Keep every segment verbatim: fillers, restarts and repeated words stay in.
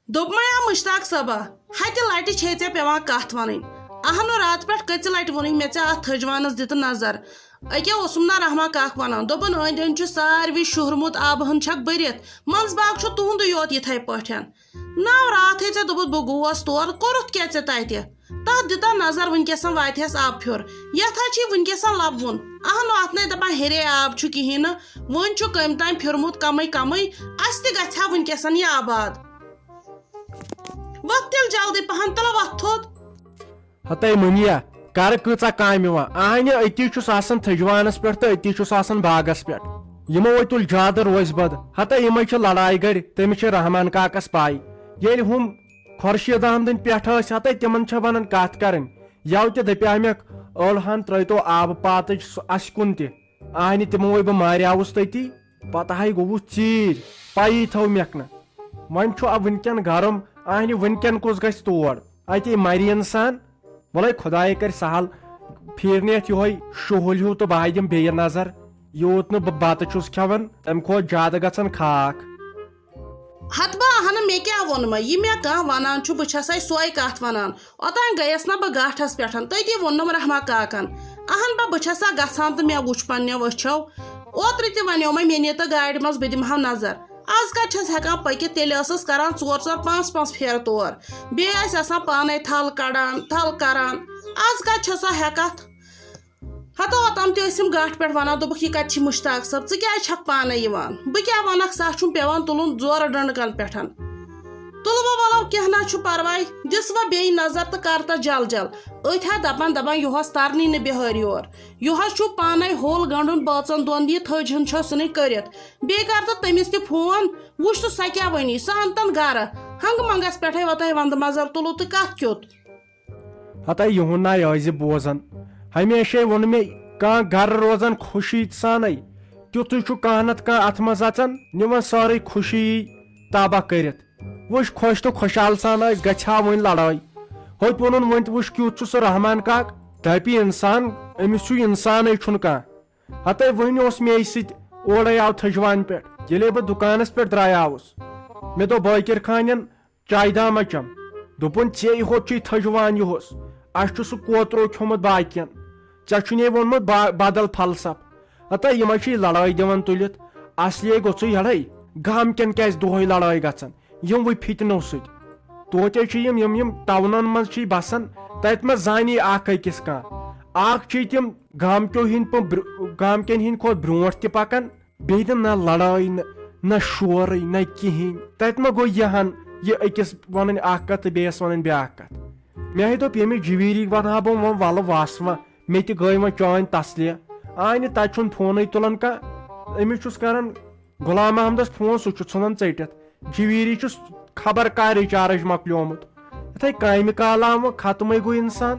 دوٚپمَے آ مشتاق صٲبا، ہتہِ لٹہِ چھے ژےٚ پٮ۪وان کتھ ونٕنۍ۔ اہنُو راتہٕ پٮ۪ٹھ کٔژِ لٹہِ ووٚنُے مےٚ ژےٚ اتھ تھٔج وانس دِتہٕ نظر؟ أکیاہ اوسُم نا رحمہ کاک ونان، دوٚپُن أنٛدۍ أنٛدۍ چھُ ساروی شُہرمُت، آبہٕ ہن چھکھ بٔرِتھ، منٛز باغ چھُ تُہُنٛدُے یوت یِتھے پٲٹھۍ۔ نو راتھے ژےٚ دوٚپُتھ بہٕ گوس تور، کوٚرُتھ کیٛاہ ژےٚ تتہِ؟ تتھ دِتا نظر، وٕنکیٚسن واتہِ ہس آبہٕ پھیُر۔ یتھ ہا چھُے وٕنکیٚسن لبوُن۔ اہنُو اتھ نے دپان ہیرے آب چھُ کِہیٖنۍ نہٕ، وۄنۍ چھُ کٔمۍ تام پھیُرمُت کمٕے کمٕے، اسہِ تہِ گژھِ ہا وٕنکیٚسن یہِ آباد۔ وۄتھ تیٚلہِ جلدی پہن، تلہٕ وۄتھ تھوٚد۔ ہتے مُنیا، کرٕ کۭژاہ کامہِ وۄنۍ؟ اہنہِ أتی چھُس آسان تھٔجوانس پٮ۪ٹھ تہٕ أتی چھُس آسان باغس پٮ۪ٹھ۔ یِمو ہے تُل زیادٕ روزِ بد۔ ہتے یِمے چھِ لڑایہِ گرِ، تٔمِس چھِ رحمان کاکس پاے۔ ییٚلہِ ہُم خورشید احمدٕنۍ پٮ۪ٹھ ٲسۍ، ہتے تِمن چھےٚ ونان کتھ کرٕنۍ۔ یَوٕ تہِ دپیٛاو مےٚ، ٲلہن ترٲوتو آبہٕ پاتٕج سُہ اسہِ کُن تہِ۔ اہنہِ تِمو ہے بہٕ ماریاوُس تٔتی۔ پتہٕ ہاے گوٚوُس ژیٖرۍ، پَیی تھٲو مےٚ نہٕ۔ وۄنۍ چھُ اَ وٕنکٮ۪ن گرم، اہنہِ وٕنکٮ۪ن کُس گژھِ تور؟ اَتے مَرِ اِنسان۔ وَلَے خۄدایے کَرِ سہل، پھیٖرنہِ یَتھ یِہوٚے شُہُل ہیوٗ تہٕ بہٕ ہاے دِمہٕ بیٚیہِ نظر، یوٗت نہٕ بہٕ بَتہٕ چھُس کھٮ۪وان، تَمہِ کھۄتہٕ زیادٕ گژھن خاکھ۔ ہتہٕ بہٕ اہنہٕ، مےٚ کیٛاہ ووٚنمَے؟ یہِ مےٚ کانٛہہ وَنان چھُ، بہٕ چھَسَے سۄے کَتھ وَنان۔ اوٚتام گٔیَس نہ بہٕ گاٹھس پٮ۪ٹھ، تٔتی ووٚنُم رحمہ کاکن، اہن بہ، بہٕ چھَسا گژھان تہٕ مےٚ وُچھ پننیو أچھو۔ اوترٕ تہِ ونیومے مےٚ نہِ تہٕ گاڑِ منٛز بہٕ دِمہٕ ہا نظر۔ از کتہِ چھَس ہٮ۪کان پٔکِتھ؟ تیٚلہِ ٲسٕس کران ژور ژور پانٛژھ پانٛژھ پھیرٕ تور، بیٚیہِ ٲسۍ آسان پانے تھل کڑان، تھل کران۔ از کتہِ چھَسا ہٮ۪کتھ؟ ہتو اوٚتام تہِ ٲسِم گاٹھ پٮ۪ٹھ ونان، دوٚپُکھ، "یہِ کتہِ چھِ مشتاق صٲب؟ ژٕ کیٛازِ چھکھ پانے یِوان؟" بہٕ کیٛاہ ونکھ، سا چھُم پٮ۪وان تُلُن زورٕ ڈنڈکن پٮ۪ٹھ۔ تُلہٕ بہٕ، ولو کینٛہہ نہ چھُ پرواے، دِس وۄنۍ بیٚیہِ نظر تہٕ کر تس جل جل۔ أتھۍ ہا دپان دپان، یُہس ترنٕے نہٕ بِہٲرۍ یور۔ یُہس چھُ پانے ہوٚل گنڈُن بٲژن دۄن، یہِ تھٔج ہُنٛد چھو سُہ نہٕ کٔرِتھ۔ بیٚیہِ کر تہٕ تٔمِس تہِ فون، وٕچھ تہٕ سۄ کیٛاہ ونی، سۄ انتن گرٕ۔ ہنگہٕ منگس پٮ۪ٹھے وتاے وندٕ مزر تُلو تہٕ کتھ کیُت؟ ہتے یِہُنٛد ناے ٲسۍ زِ بوزان۔ ہمیشے ووٚن مےٚ، کانٛہہ گرٕ روزان خوشی سانٕے، تیُتھُے چھُ کانٛہہ نتہٕ کانٛہہ اتھ منٛز اژان، نِوان سٲرٕے خوشی تباہ کٔرِتھ۔ وٕچھ، خۄش تہٕ خۄشحال سان ٲسۍ، گژھِ ہا وۄنۍ لڑٲے۔ ہوٚتہِ ووٚنُن، وۄنۍ تہِ وٕچھ، کیُتھ چھُ سُہ رحمان کاک۔ دپہِ انسان، أمِس چھُ انسانٕے چھُنہٕ کانٛہہ۔ ہتے وۄنۍ اوس مے سۭتۍ اورے آو تھٔجوان پٮ۪ٹھ۔ ییٚلے بہٕ دُکانس پٮ۪ٹھ درٛایاوُس، مےٚ دوٚپ بٲکر خانٮ۪ن، چایہِ دامہ چم۔ دوٚپُن، "ژے ہوت چھُے تھٔجوان یُہُس، اسہِ چھُ سُہ کوترو کھیومُت باقین۔ ژےٚ چھُنے ووٚنمُت با-، بدل فلسف۔ ہتا یِمے چھِ لڑٲے دِوان تُلِتھ۔ اصلی گوٚژھُے یڑے، گامکٮ۪ن کیازِ دۄہے لڑٲے گژھان؟ یِموٕے فتنو سۭتۍ۔ توتے چھِ یِم، یِم، یِم ٹاونن منٛز چھِ بسان، تتہِ ما زانی اکھ أکِس کانٛہہ۔ اکھ چھِ تِم گامکیو ہِنٛدۍ پٲٹھۍ برٛ-، گامکٮ۪ن ہِنٛدۍ کھۄتہٕ برونٛٹھ تہِ پکان، بیٚیہِ نہٕ نہ لڑٲے، نہ، نہ شورٕے، نہ کِہیٖنۍ۔ تتہِ ما گوٚو یہِ ہن یہِ أکِس ونٕنۍ اکھ کتھ تہٕ بیٚیِس ونٕنۍ بیٛاکھ کتھ؟ مےٚ ہے دوٚپ، ییٚمِس جویری ونہٕ ہا بہٕ وۄنۍ ولہٕ وس وۄنۍ، مےٚ تہِ گٔے وۄنۍ چٲنۍ تسلہِ۔ آے نہٕ تتہِ چھُنہٕ فونٕے تُلان کانٛہہ۔ أمِس چھُس کران غلام محمدس فون، سُہ چھُ ژھٕنان ژٔٹِتھ۔ جویری چھُس خبر کر ریچارج مۄکلیومُت۔ یِتھے کامہِ کالہٕ آو وۄنۍ ختمٕے گوٚو انسان۔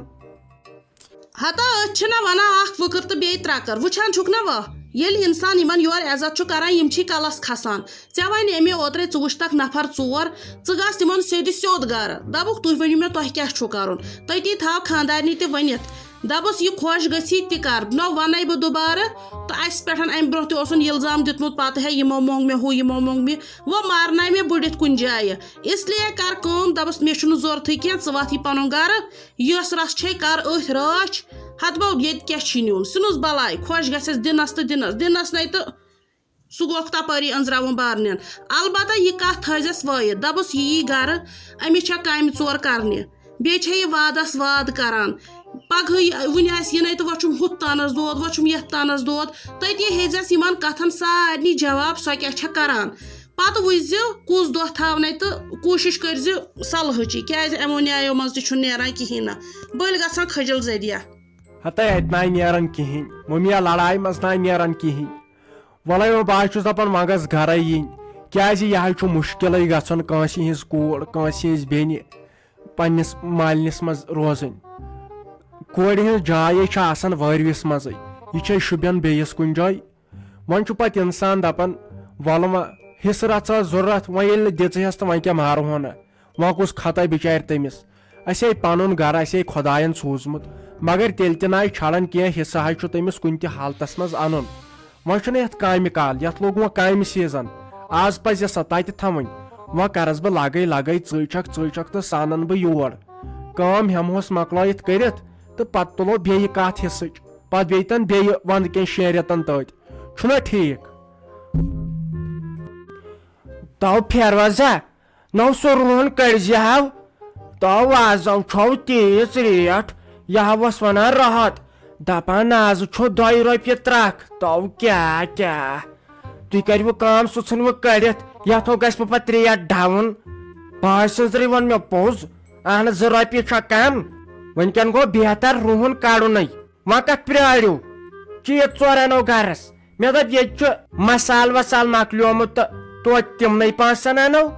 ہتا أتھۍ چھِنہ ونان اکھ وٕکٕر تہٕ بیٚیہِ ترٛکٕر۔ وٕچھان چھُکھ نہ وۄنۍ، ییٚلہِ انسان یِمن یورٕ عزت چھُ کران، یِم چھی کلس کھسان۔ ژےٚ ونے مےٚ اوترے، ژٕ وٕچھتکھ نفر ژور، ژٕ گژھ تِمن سیوٚدِ سیوٚد گرٕ۔ دپُکھ، "تُہۍ ؤنِو مےٚ، تۄہہِ کیٛاہ چھُو کرُن؟" تٔتی تھاو خانٛدارنہِ تہِ ؤنِتھ۔ دپُس، "یہِ خۄش گژھی تہِ کر، نہ ونے بہٕ دُبارٕ تہٕ اسہِ پٮ۪ٹھ امہِ برونٛہہ تہِ اوسُن الزام دیُتمُت، پتہٕ ہے یِمو مۄنگ مےٚ ہُہ، یِمو مۄنگ مےٚ، وۄنۍ مارناے مےٚ بٕڈِتھ کُنہِ جایہِ۔ اس لیے کر کٲم، دپُس، مےٚ چھُنہٕ ضروٗرتھٕے کینٛہہ، ژٕ وتھ یہِ پنُن گرٕ، یۄس رژھ چھے کر أتھۍ رٲچھ، ہتہٕ بو ییٚتہِ کیٛاہ چھی نیُن، ژھٕنُس بلاے، خۄش گژھٮ۪س دِنس تہٕ دِنس، دِنس نے تہٕ سُہ گوٚکھ تپٲری أنٛزراوُن بارنٮ۪ن۔ البتہ یہِ کتھ تھٲیزٮ۪س وٲیِتھ، دپُس، یہِ یی گرٕ، أمِس چھےٚ کامہِ ژور کرنہِ، بیٚیہِ چھےٚ یہِ وادس واد کران۔ پگہٕے وُنہِ آسہِ یِنَے تہٕ وۄنۍ چھُم ہُتھ تانس دود، وۄنۍ چھُم یتھ تانس دود۔ تٔتی ہیٚزٮ۪س یِمن کتھن سارنٕے جواب، سۄ کیٛاہ چھےٚ کران۔ پتہٕ وٕچھزِ کُس دۄہ تھاونَے تہٕ کوٗشِش کٔرزِ صلحٕچی، کیٛازِ یِمو نیایو منٛز تہِ چھُنہٕ نیران کِہیٖنۍ نہٕ۔ بٔلۍ گژھان خٔجل ذٔریعہ۔ ہتے اتہِ ناے نیران کِہیٖنۍ، مُمیا لڑایہِ منٛز ناے نیران کِہیٖنۍ۔ وَلَے وۄنۍ بہٕ حظ چھُس دَپان وۄنۍ گژھِ گَرَے یِنۍ، کیٛازِ یہِ حظ چھُ مُشکِلٕے گژھان کٲنٛسہِ ہِنٛز کوٗر، کٲنٛسہِ ہِنٛز بیٚنہِ پنٛنِس مالِنِس منٛز روزٕنۍ۔ کورِ ہِنٛز جاے چھِ آسان وٲرۍوِس منٛزٕے، یہِ چھےٚ شوٗبٮ۪ن بیٚیِس کُنہِ جایہِ۔ وۄنۍ چھُ پَتہٕ اِنسان دَپان، وَلہٕ وۄنۍ حِصہٕ رَژھا ضوٚرَتھ، وۄنۍ ییٚلہِ نہٕ دِژٕہَس تہٕ وۄنۍ کیٛاہ مارہون؟ وۄنۍ کُس خطا بِچارِ تٔمِس؟ اَسہِ ہے پَنُن گَرٕ، اَسہِ ہے خۄدایَن سوٗزمُت، مگر تیٚلہِ تہِ نہ آے چھَڑان کینٛہہ، حِصہٕ حظ چھُ تٔمِس کُنہِ تہِ حالتَس منٛز اَنُن۔ وۄنۍ چھُنہٕ یَتھ کامہِ کال، یَتھ لوٚگ وۄنۍ کامہِ سیٖزن، آز پَزِ سۄ تَتہِ تھاوٕنۍ۔ وۄنۍ کرس بہٕ لگے لگے، ژٕے چھکھ ژٕے چھکھ تہٕ سۄ انن بہٕ یور۔ کٲم ہٮ۪مہوس مۄکلٲیِتھ کٔرِتھ تہٕ پتہٕ تُلو بیٚیہِ کتھ حصٕچ، پتہٕ بیٚیہِ تن بیٚیہِ ونٛدٕ کٮ۪ن شٮ۪ن رٮ۪تن تٔتۍ۔ چھُنا ٹھیٖک؟ تو فیروزہ، نو سُہ رُہُن کٔڑزِ ہاو۔ تو آز چھو تیٖژ ریٹ، یہِ ہا اوس ونان راحت، دپان آز چھو دۄیہِ رۄپیہِ ترکھ۔ تو کیٛاہ کیٛاہ؟ تُہۍ کٔرِو کٲم، سُہ ژھٕنوٕ کٔڑِتھ، یتھ ہو گژھِ پتہٕ ریٹ ڈاوُن۔ بہٕ حظ سٕنٛزرٕے ووٚن مےٚ پوٚز، اہن زٕ رۄپیہِ چھا کم؟ وٕنکٮ۪ن گوٚو بہتر رُہُن کڑُنٕے۔ وۄنۍ کتھ پرٛارِو؟ چیٖز ژور انو گرس۔ مےٚ دوٚپ، ییٚتہِ چھُ مسالہٕ وسالہٕ مۄکلیومُت تہٕ توتہِ تِمنٕے پانٛژن انو۔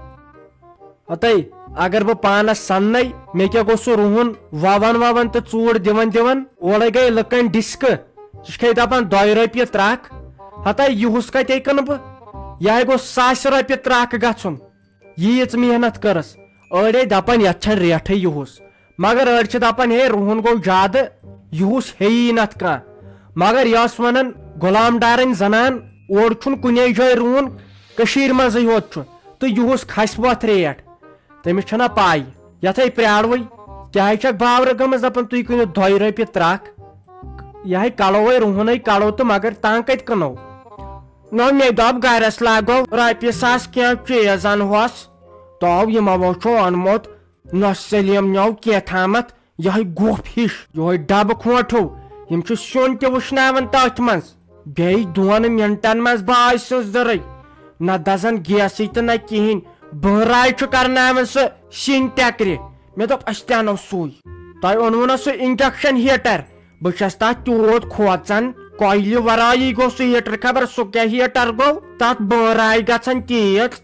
ہتے، اگر بہٕ پانس سننے، مےٚ کیٛاہ گوٚو سُہ رُہُن ووان ووان تہٕ ژوٗر دِوان دِوان؟ اورے گٔے لٕکن ڈسکہٕ۔ ژٕ چھکھے دپان دۄیہِ رۄپیہِ ترکھ؟ ہتے، یُہُس کتے کٕنہٕ بہٕ؟ یہِ ہے گوٚو ساسہِ رۄپیہِ ترکھ گژھُن۔ ییٖژ محنت کٔرٕس۔ أڑۍ ہے دپان، یتھ چھنہٕ ریٹھٕے یُہُس۔ مگر أڑۍ چھِ دپان، ہے، رُہُن گوٚو زیادٕ، یُہُس ہیٚیی نتھ کانٛہہ۔ مگر یہِ ٲس ونان غلام ڈارٕنۍ زنان، اورٕ چھُنہٕ کُنے جایہِ رُہُن، کٔشیٖرِ منٛزٕے ہوت چھُ، تہٕ یُہُس کھسہِ وۄتھ ریٹ۔ تٔمِس چھَنا پَے، یَتھَے پرٛارٕوٕے، کیٛازِ چھَکھ باورٕ گٔمٕژ دَپان، تُہۍ کٕنِو دۄیہِ رۄپیہِ ترٛکھ؟ یہِ ہے کَڑو وۄنۍ رُہُنَے کَڑو تہٕ مگر تام کَتہِ کٕنو؟ نہ، مےٚ دوٚپ گَرَس لاگو رۄپیہِ ساس کینٛہہ چیٖز اَنہوس۔ تو یِمو چھُ اوٚنمُت، نہ سلیٖم نیو کینٛہہ تھامَتھ، یِہوٚے گوٚپھ ہِش، یِہوٚے ڈَبہٕ کھونٛٹھ ہیوٗ۔ یِم چھِ سیُن تہِ وٕشناوان تٔتھۍ منٛز۔ بیٚیہِ دۄن مِنٹَن منٛز بہٕ آے سٕنٛز دٔرٕے۔ نہ دَزان گیسٕے تہٕ نہ کِہیٖنۍ۔ بہٕ راے چھُ کرناوان سُہ سِنۍ ٹٮ۪کرِ۔ مےٚ دوٚپ، أسۍ تہِ اَنو سُے۔ تۄہہِ اوٚنوُ نہ سُہ induction heater؟ بہٕ چھَس تَتھ تیوٗت کھوژان۔ کۄیلہِ وَرٲیی گوٚو سُہ heater، خبر سُہ کیٛاہ heater گوٚو؟ تَتھ بٲنٛراے گژھان تیٖژ۔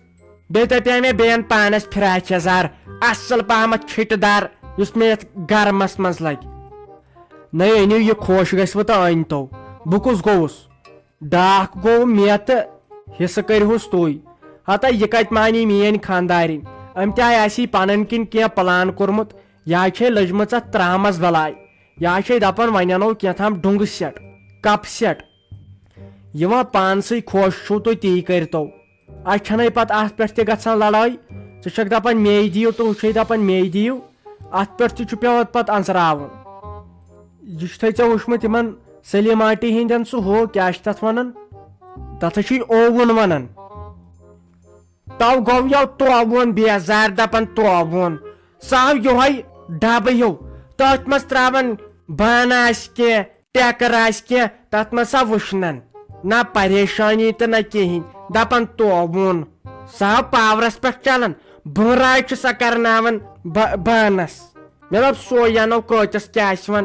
بیٚیہِ دَپے مےٚ بیٚین پانَس فراک یَزار، اَصٕل پَہمَتھ چھِٹہٕ دار، یُس مےٚ یَتھ گرمَس منٛز لَگہِ۔ نَے أنِو یہِ خۄش گژھِوٕ تہٕ أنۍ تو۔ بہٕ کُس گوٚوُس؟ ڈاکھ گوٚو مےٚ تہٕ حصہٕ کٔرۍہُس تُہۍ۔ ہتا یہِ کَتہِ مانی میٛٲنۍ خانٛدارِنۍ؟ أمۍ تہِ آے اَسی پَنٕنۍ کِنۍ کینٛہہ plan کوٚرمُت، یا چھے لٔجمٕژ اَتھ ترٛامَس بَلاے، یا چھے دَپان وۄنۍ اَنو کینٛہہ تام ڈوٚنٛگہٕ set، cup set۔ یہِ وۄنۍ پانسٕے خۄش چھُو تُہۍ تی کٔرۍتو۔ اَسہِ چھَنَے پَتہٕ اَتھ پٮ۪ٹھ تہِ گژھان لڑٲے۔ ژٕ چھَکھ دَپان مے دِیِو تہٕ ہُہ چھے دَپان مے دِیِو۔ اَتھ پٮ۪ٹھ تہِ چھُ پٮ۪وان پَتہٕ اَنٛزراوُن۔ یہِ چھُتھَے ژےٚ وٕچھمُت یِمَن سلیٖم آنٹی ہِنٛدٮ۪ن سُہ ہُہ کیٛاہ چھِ تَتھ وَنان؟ تَتھ حظ چھُے اووُن وَنان۔ تو گوٚو یَو تووُن بیزار دَپان تووُن۔ سُہ آو یِہوٚے ڈَبہٕ ہیوٗ۔ تٔتھۍ منٛز ترٛاوان بانہٕ آسہِ کینٛہہ، ٹٮ۪کٕر آسہِ کینٛہہ، تَتھ منٛز سا وٕشنَن۔ نہ پریشٲنی تہٕ نہ کِہیٖنۍ۔ دَپان تووُن۔ سُہ آو پاورَس پٮ۪ٹھ چَلان۔ بٲنٛراے چھُ سۄ کَرناوان با-، بانَس۔ مےٚ دوٚپ، سُے اَنو کۭتِس کیٛاہ آسہِ وَن؟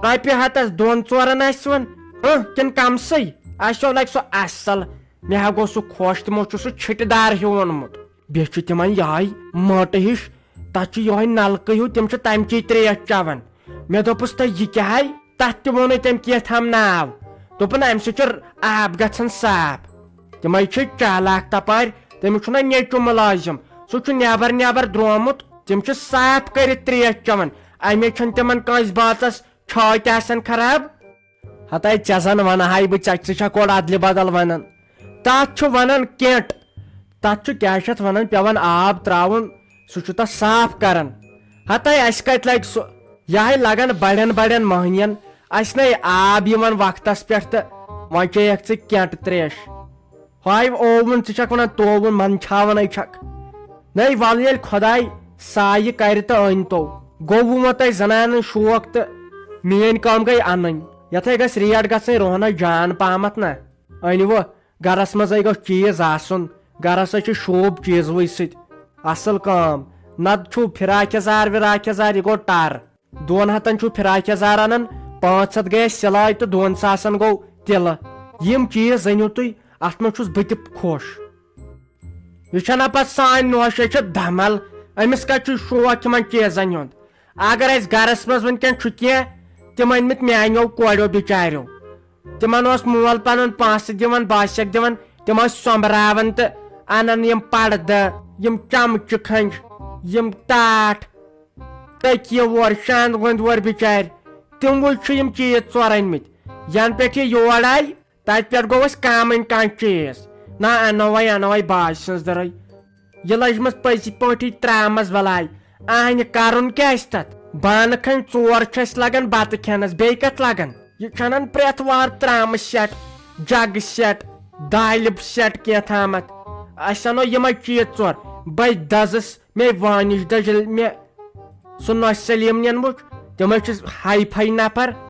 رۄپیہِ ہَتَس دۄن ژورَن آسہِ وَن؟ اۭں، کِنہٕ کَمسٕے؟ اَسیو لَگہِ سُہ اَصٕل۔ مےٚ ہا گوٚو سُہ خۄش، تِمو چھُ سُہ چھِٹہِ دار ہیوٗ اوٚنمُت۔ بیٚیہِ چھُ تِمَن یِہوٚے مٲٹہٕ ہِش، تَتھ چھُ یِہوٚے نَلکہٕ ہیوٗ، تِم چھِ تَمچی ترٛیش چٮ۪وان۔ مےٚ دوٚپُس، تہٕ یہِ کیٛاہ ہے؟ تَتھ تہِ ووٚنُے تٔمۍ کینٛہہ تام ناو۔ دوٚپُن، اَمہِ سۭتۍ چھُ آب گژھان صاف۔ تِمَے چھِ چالاک تَپٲرۍ، تٔمِس چھُنہ نیٚچوٗ مُلٲزِم، سُہ چھُ نٮ۪بر نٮ۪بر درٛامُت۔ تِم چھِ صاف کٔرِتھ ترٛیش چٮ۪وان، اَمے چھَنہٕ تِمَن کٲنٛسہِ بٲژَس چھٲتۍ آسان خراب۔ ہتاے ژےٚ زن ونہٕ ہاے بہٕ ژےٚ، ژٕ چھکھ اورٕ ادلہِ بدل ونان۔ تتھ چھُ ونان کینٹ۔ تتھ چھُ کیاہ چھِ اتھ ونان پٮ۪وان آب تراوُن، سُہ چھُ تتھ صاف کران۔ ہتاے اسہِ کتہِ لگہِ سُہ، یہِ ہاے لگان بڑٮ۪ن بڑٮ۪ن مٔہنین، اسہِ نے آب یِوان وقتس پٮ۪ٹھ تہٕ وۄنۍ چیٚیکھ ژٕ کینٹ تریش۔ ہاے اووُن، ژٕ چھکھ ونان تووُن، منٛدچھاوان ہے چھکھ۔ نَے وَلہٕ ییٚلہِ خۄداے سایہِ کَرِ تہٕ أنۍ تو۔ گوٚو وۄنۍ تۄہہِ زنانن شوق تہٕ میٛٲنۍ کٲم گٔے اَنٕنۍ۔ یَتھَے گژھِ ریٹ گژھٕنۍ رۄہنَس جان پہمتھ نہ۔ أنۍ وۄنۍ گرس منٛزَے گوٚژھ چیٖز آسُن۔ گرس ہے چھُ شوٗب چیٖزوٕے سۭتۍ۔ اَصٕل کٲم۔ نَتہٕ چھُو فراک یَزار وِراک یَزار، یہِ گوٚو ٹَر۔ دۄن ہتن چھُو فراک یزار انان، پانٛژھ ہتھ گٔیس سِلٲے تہٕ دۄن ساسن گوٚو تِلہٕ۔ یِم چیٖز أنِو تُہۍ، اتھ منٛز چھُس بہٕ تہِ خۄش۔ یہِ چھَنہ پتہٕ سانۍ نوش، یہِ چھِ دمل۔ أمِس کتہِ چھُ شوق یِمن چیٖزن ہُنٛد؟ اگر اسہِ گرس منٛز وٕنکیٚن چھُ کینٛہہ، تِم أنۍ مٕتۍ میانیو کورٮ۪و بچاریو۔ تِمن اوس مول پنُن پونٛسہٕ دِوان، باسٮ۪کھ دِوان، تِم ٲسۍ سۄمبراوان تہٕ انان یِم پردٕ، یِم چمچہٕ کھنٛج، یِم ٹاٹھ۔ تٔکیہِ وور، شاندٕ گۄنٛدِ وور بِچارِ، تِموٕے چھِ یِم چیٖز ژورٲنمٕتۍ۔ ینہٕ پٮ۪ٹھ یہِ یور آیہِ، تتہِ پٮ۪ٹھ گوٚو اَسہِ کامٕے کانٛہہ چیٖز۔ نہ انو وۄنۍ، انو وۄنۍ باجہِ سٕنٛز دٔرٕے۔ یہِ لٔجمٕژ پٔزی پٲٹھی ترٛامَس بَلاے۔ اہنہِ کَرُن کیٛاہ آسہِ تَتھ؟ بانہٕ کھنٛڈ ژور چھِ اَسہِ لَگان بَتہٕ کھٮ۪نَس، بیٚیہِ کَتھ لَگان؟ یہِ چھَنَن پرٛٮ۪تھ وار ترٛامہٕ سٮ۪ٹ، جگہٕ سٮ۪ٹ، دالہِ سٮ۪ٹ کینٛہہ تامَتھ۔ اَسہِ اَنو یِمَے چیٖز ژور۔ بَے دَزٕس، مےٚ وانِش دٔج ییٚلہِ مےٚ سُہ نۄشہِ سلیٖم نِنہٕ وُچھ۔ تِم حظ چھِ ہاے فاے نفر۔